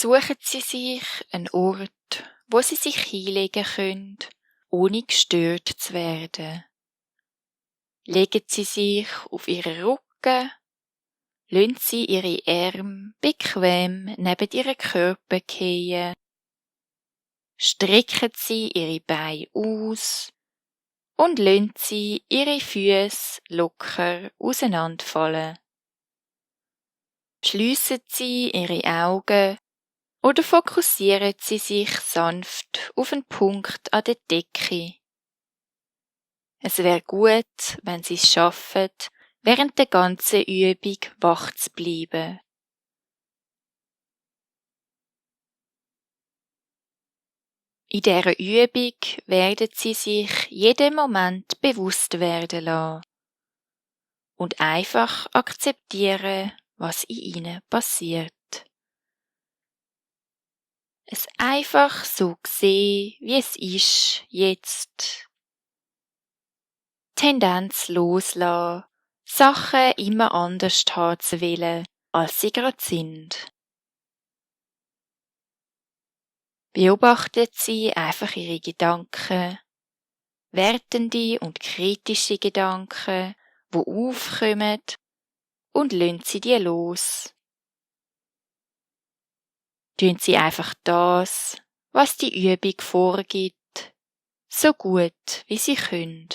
Suchen Sie sich einen Ort, wo Sie sich hinlegen können, ohne gestört zu werden. Legen Sie sich auf Ihren Rücken, lassen Sie Ihre Arme bequem neben Ihren Körper fallen, strecken Sie Ihre Beine aus und lassen Sie Ihre Füße locker auseinanderfallen. Schliessen Sie Ihre Augen oder fokussieren Sie sich sanft auf einen Punkt an der Decke. Es wäre gut, wenn Sie es schaffen, während der ganzen Übung wach zu bleiben. In dieser Übung werden Sie sich jeden Moment bewusst werden lassen und einfach akzeptieren, was in Ihnen passiert. Es einfach so sehen, wie es ist, jetzt. Tendenz loslassen, Sachen immer anders haben zu wollen, als sie gerade sind. Beobachtet Sie einfach Ihre Gedanken, wertende und kritische Gedanken, die aufkommen, und lassen Sie die los. Tun Sie einfach das, was die Übung vorgibt, so gut wie Sie können.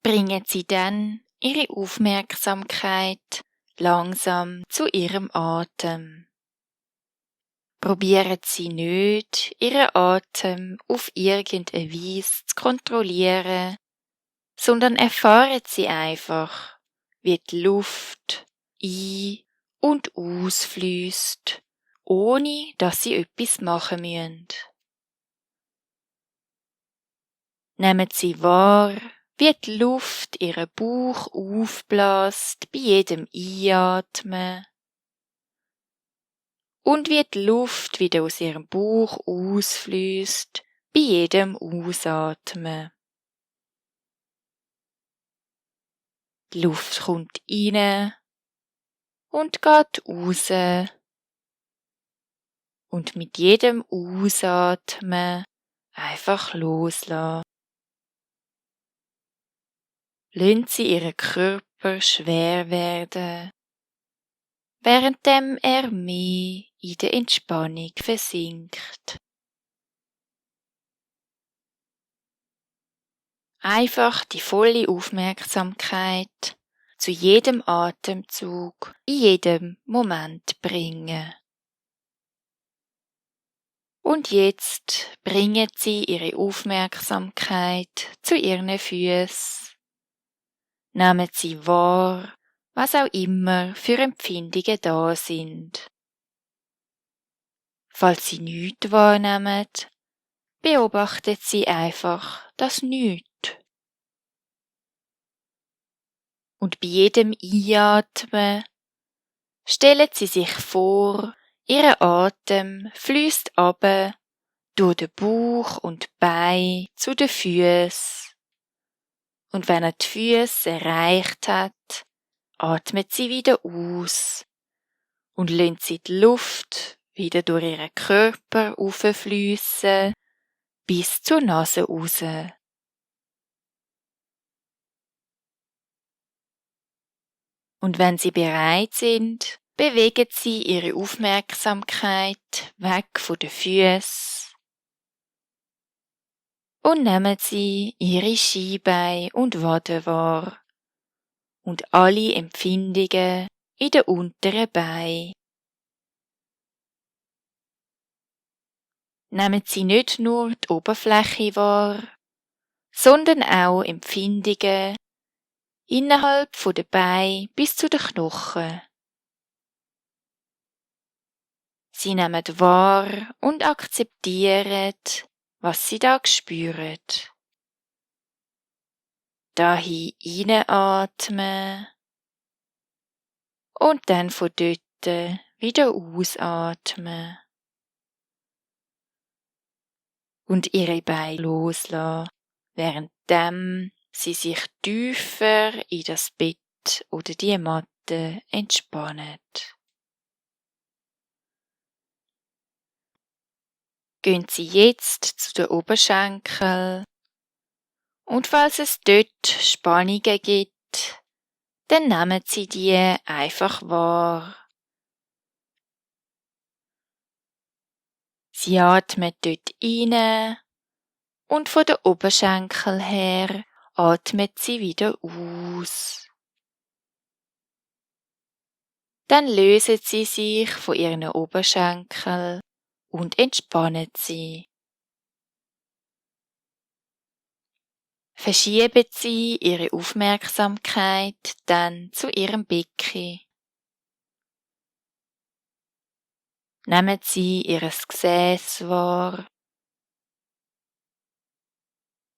Bringen Sie dann Ihre Aufmerksamkeit langsam zu Ihrem Atem. Probieren Sie nicht, Ihren Atem auf irgendeine Weise zu kontrollieren, sondern erfahren Sie einfach, wie die Luft ein- und ausfließt, ohne dass Sie etwas machen müssen. Nehmen Sie wahr, wie die Luft Ihren Bauch aufbläst bei jedem Einatmen und wie die Luft wieder aus Ihrem Bauch ausfließt bei jedem Ausatmen. Die Luft kommt rein und geht raus. Und mit jedem Ausatmen einfach loslassen. Lassen Sie Ihren Körper schwer werden, währenddem er mehr in der Entspannung versinkt. Einfach die volle Aufmerksamkeit zu jedem Atemzug in jedem Moment bringen. Und jetzt bringen Sie Ihre Aufmerksamkeit zu Ihren Füßen. Nehmen Sie wahr, was auch immer für Empfindungen da sind. Falls Sie nichts wahrnehmen, beobachten Sie einfach das Nichts. Und bei jedem Einatmen stellen Sie sich vor, Ihr Atem fließt runter durch den Bauch und die Beine zu den Füßen. Und wenn er die Füße erreicht hat, atmet sie wieder aus und lässt sie die Luft wieder durch ihren Körper auffliessen bis zur Nase raus. Und wenn Sie bereit sind, bewegen Sie Ihre Aufmerksamkeit weg von den Füßen und nehmen Sie Ihre Schienbeine und Waden wahr und alle Empfindungen in den unteren Beinen. Nehmen Sie nicht nur die Oberfläche wahr, sondern auch Empfindungen innerhalb der Beine bis zu den Knochen. Sie nehmen wahr und akzeptieren, was Sie da spüren. Dahin einatmen und dann von dort wieder ausatmen. Und Ihre Beine loslassen, währenddem Sie sich tiefer in das Bett oder die Matte entspannen. gehen Sie jetzt zu den Oberschenkeln und falls es dort Spannungen gibt, dann nehmen Sie die einfach wahr. Sie atmen dort ein und von den Oberschenkeln her atmen Sie wieder aus. Dann lösen Sie sich von Ihren Oberschenkeln und entspannen Sie. Verschieben Sie Ihre Aufmerksamkeit dann zu Ihrem Becken. Nehmen Sie Ihr Gesäß wahr,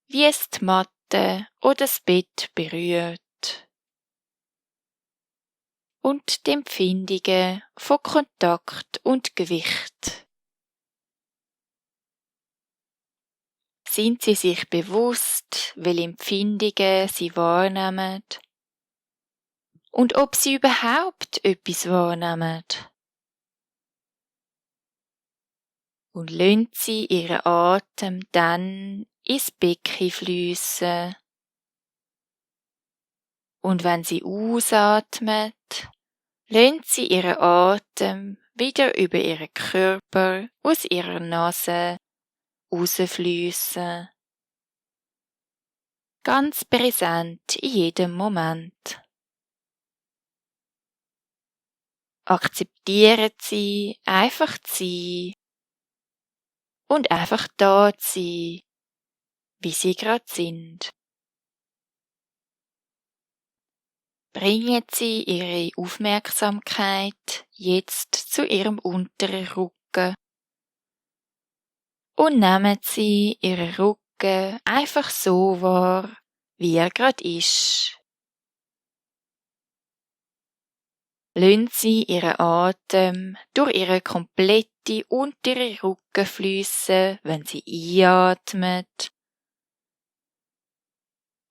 wie es die Matte oder das Bett berührt. Und die Empfindungen von Kontakt und Gewicht. Sind Sie sich bewusst, welche Empfindungen Sie wahrnehmen und ob Sie überhaupt etwas wahrnehmen? Und lassen Sie Ihren Atem dann ins Becken fliessen. Und wenn Sie ausatmen, lassen Sie Ihren Atem wieder über Ihren Körper aus Ihrer Nase rausfliessen. Ganz präsent in jedem Moment. Akzeptieren Sie einfach zu sein und einfach da zu sein, wie Sie gerade sind. Bringen Sie Ihre Aufmerksamkeit jetzt zu Ihrem unteren Rücken und nehmen Sie Ihren Rücken einfach so wahr, wie er gerade ist. Lassen Sie Ihren Atem durch Ihre komplette untere Rücken fliessen, wenn Sie einatmen.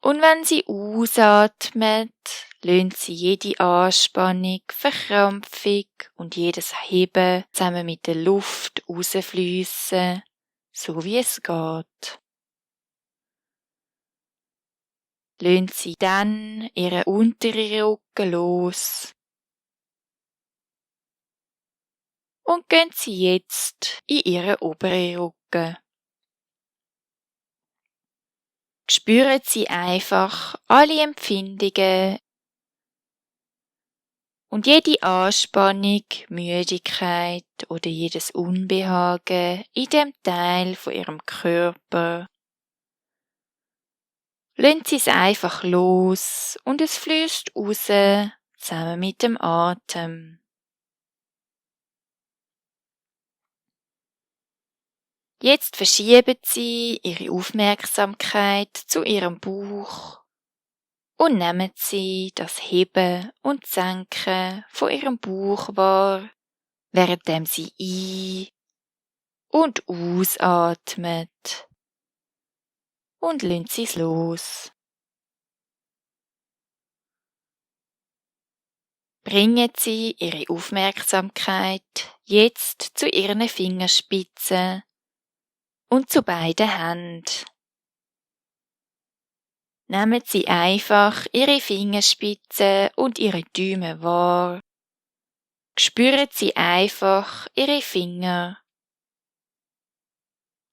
Und wenn Sie ausatmen, lassen Sie jede Anspannung, Verkrampfung und jedes Heben zusammen mit der Luft rausfliessen, so wie es geht. Lassen Sie dann Ihren unteren Rücken los. Und gehen Sie jetzt in Ihren oberen Rücken. Spüren Sie einfach alle Empfindungen und jede Anspannung, Müdigkeit oder jedes Unbehagen in dem Teil von Ihrem Körper. Lassen Sie es einfach los und es fließt raus, zusammen mit dem Atem. Jetzt verschieben Sie Ihre Aufmerksamkeit zu Ihrem Bauch und nehmen Sie das Heben und Senken von Ihrem Bauch wahr, währenddem Sie ein- und ausatmen. Und lassen Sie es los. Bringen Sie Ihre Aufmerksamkeit jetzt zu Ihren Fingerspitzen und zu beiden Händen. Nehmen Sie einfach Ihre Fingerspitzen und Ihre Daumen wahr. Spüren Sie einfach Ihre Finger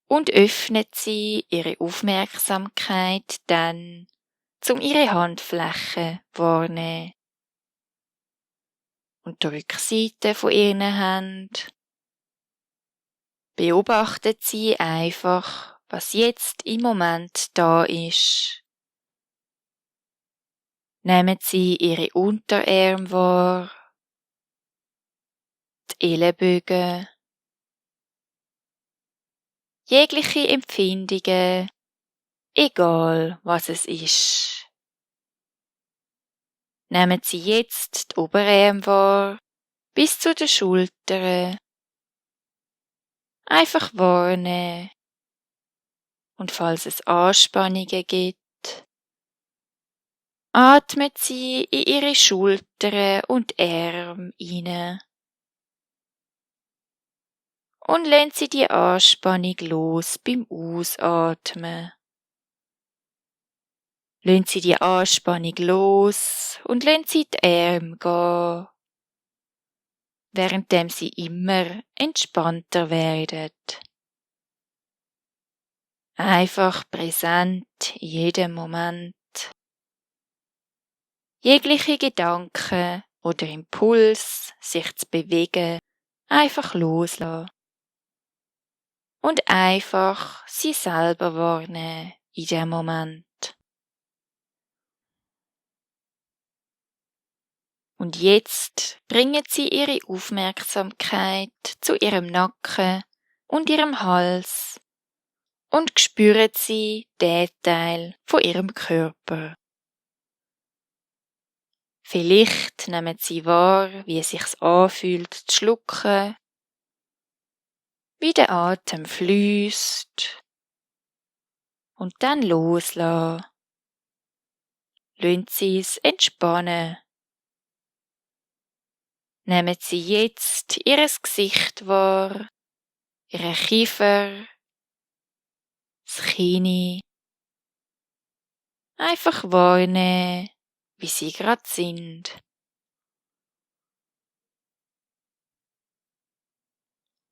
und öffnen Sie Ihre Aufmerksamkeit dann, um Ihre Handflächen wahrnehmen. Und die Rückseite von Ihren Händen. Beobachten Sie einfach, was jetzt im Moment da ist. Nehmen Sie Ihre Unterarme wahr, die Ellenbögen, jegliche Empfindungen, egal was es ist. Nehmen Sie jetzt die Oberarme wahr, bis zu den Schultern. Einfach wahrnehmen. Und falls es Anspannungen gibt, atmen Sie in Ihre Schultern und Arme hinein. und lassen Sie die Anspannung los beim Ausatmen. Lassen Sie die Anspannung los und lassen Sie die Arme gehen, währenddem Sie immer entspannter werden. Einfach präsent in jedem Moment. Jegliche Gedanken oder Impuls, sich zu bewegen, einfach loslassen. Und einfach Sie selber wahrnehmen in dem Moment. Und jetzt bringen Sie Ihre Aufmerksamkeit zu Ihrem Nacken und Ihrem Hals und spüren Sie den Teil von Ihrem Körper. Vielleicht nehmen Sie wahr, wie es sich anfühlt zu schlucken, wie der Atem fließt und dann loslassen. Lassen Sie es entspannen. Nehmen Sie jetzt Ihr Gesicht wahr, Ihren Kiefer, das Kinn. Einfach wahrnehmen, wie Sie gerade sind.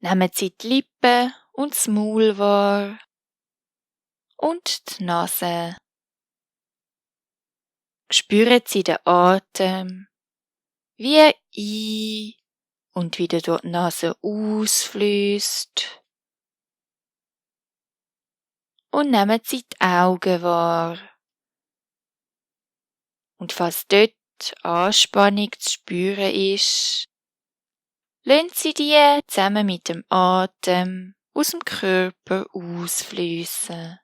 Nehmen Sie die Lippen und das Maul wahr und die Nase. Spüren Sie den Atem, wie er ein- und wieder durch die Nase ausfließt. Und nehmen Sie die Augen wahr. Und falls dort Anspannung zu spüren ist, lassen Sie die zusammen mit dem Atem aus dem Körper ausfließen.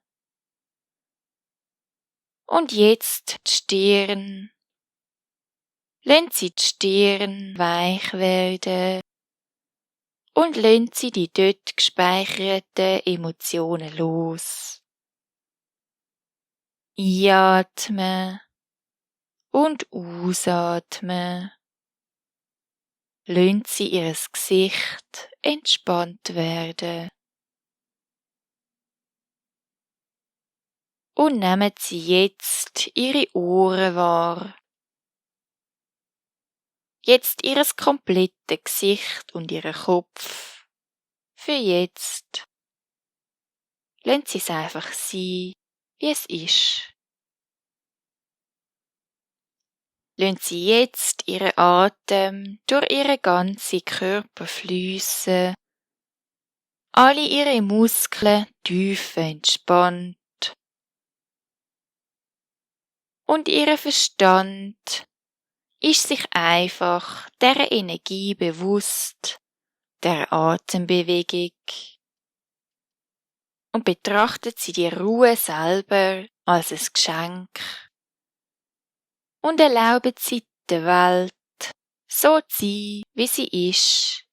Und jetzt die Stirn. Lassen Sie die Stirn weich werden und lassen Sie die dort gespeicherten Emotionen los. Einatmen und ausatmen. Lassen Sie Ihr Gesicht entspannt werden. Und nehmen Sie jetzt Ihre Ohren wahr. Jetzt Ihres komplette Gesicht und Ihren Kopf. Für jetzt. Lassen Sie es einfach sein, wie es ist. Lassen Sie jetzt Ihren Atem durch Ihren ganzen Körper fließen. Alle Ihre Muskeln tief entspannt. Und Ihr Verstand ist sich einfach der Energie bewusst, der Atembewegung. Und betrachtet Sie die Ruhe selber als ein Geschenk. Und erlauben Sie der Welt, so zu sein, wie sie ist,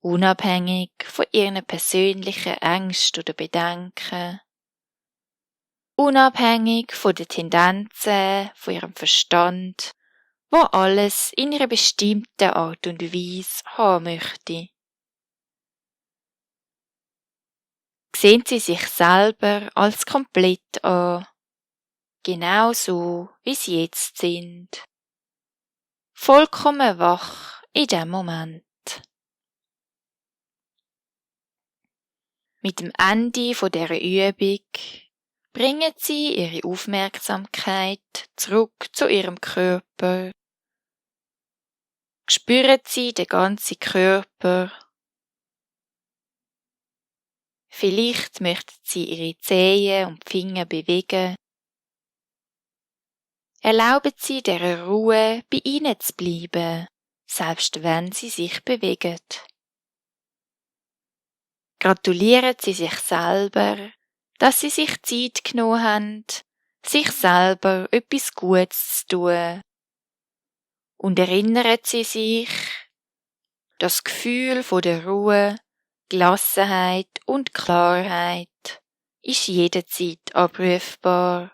unabhängig von ihren persönlichen Ängsten oder Bedenken, unabhängig von den Tendenzen, von ihrem Verstand, wo alles in einer bestimmten Art und Weise haben möchte. Sehen Sie sich selber als komplett an, genau so, wie Sie jetzt sind, vollkommen wach in dem Moment. Mit dem Ende dieser Übung bringen Sie Ihre Aufmerksamkeit zurück zu Ihrem Körper. Spüren Sie den ganzen Körper. Vielleicht möchten Sie Ihre Zehen und Finger bewegen. Erlauben Sie dieser Ruhe bei Ihnen zu bleiben, selbst wenn Sie sich bewegen. Gratulieren Sie sich selber, dass Sie sich Zeit genommen haben, sich selber etwas Gutes zu tun. Und erinnern Sie sich, das Gefühl von der Ruhe, Gelassenheit und Klarheit ist jederzeit abrufbar,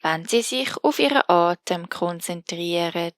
wenn Sie sich auf Ihren Atem konzentrieren.